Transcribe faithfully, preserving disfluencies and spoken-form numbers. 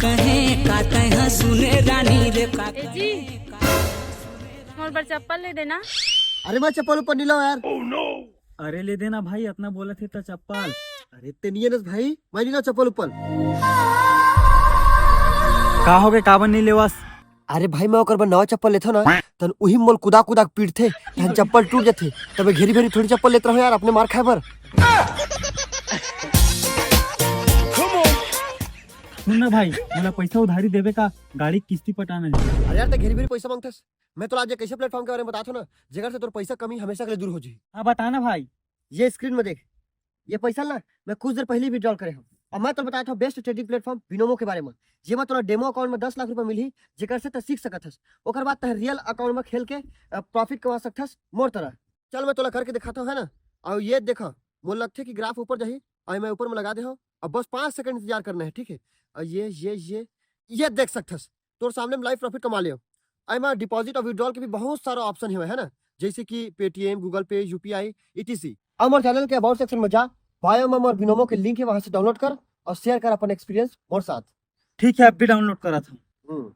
कहे का तैहा सुने रानी रे का ए जी, मोर बर चप्पल ले देना। अरे मैं चप्पल ऊपर नहीं लाओ यार। अरे ले देना भाई, इतना बोलत हे त चप्पल। अरे ते नहीं है ना भाई, मैं नहीं लाओ चप्पल ऊपर। का होगे, काबर नहीं लेवस? अरे भाई, मैं ओकर बर नवा चप्पल लेथो ना, तन उही मोल कुदा कुदा के पीटथे, तन चप्पल टूट जथे। तबे घेरी भेरी थोड़ी चप्पल लेत रहो यार, अपने मार खाए बर। सुन ना भाई, मोला पैसा उधारी देबे का, गाड़ी के किस्ती पटाना है। अरे यार, ते घेरी भेरी पैसा मांगथस। मैं तोला आज एक ऐसे प्लेटफॉर्म के बारे में बताथो ना, जेकर से तोर पैसा कमी हमेशा के लिए दूर हो जाही। हाँ, बता ना भाई। ये स्क्रीन में देख, ये पैसा ना मैं कुछ देर पहले विड्रॉल करे हूँ। और मैं तोला बताथो बेस्ट ट्रेडिंग प्लेटफॉर्म बिनोमो के बारे में, जेमा तोला डेमो अकाउंट में दस लाख रुपए मिलही, जेकर से तै सीख सकत हस। ओकर बाद तै रियल अकाउंट में खेल के प्रॉफिट कमा सकत हस मोर तरह। चल, मैं तोला करके दिखाता हूँ, है ना। और ये देखा, मोला लगथे कि ग्राफ ऊपर जाही, और मैं ऊपर में लगा दे हूँ। अब बस पाँच सेकंड इंतजार करना है, ठीक है। और ये ये ये ये देख सकत हस, तोर सामने में लाइव प्रॉफिट कमा लियो। एमा डिपॉजिट और विड्रॉल के भी बहुत सारा ऑप्शन है, है ना, जैसे कि पेटीएम, गूगल पे, यूपीआई, ईटीसी। अब मोर चैनल के अबाउट सेक्शन में जा, बायो में मोर बिनोमो के लिंक है, वहां से डाउनलोड कर और शेयर कर अपन एक्सपीरियंस मोर साथ। ठीक है, अभी डाउनलोड करा था। हम्म।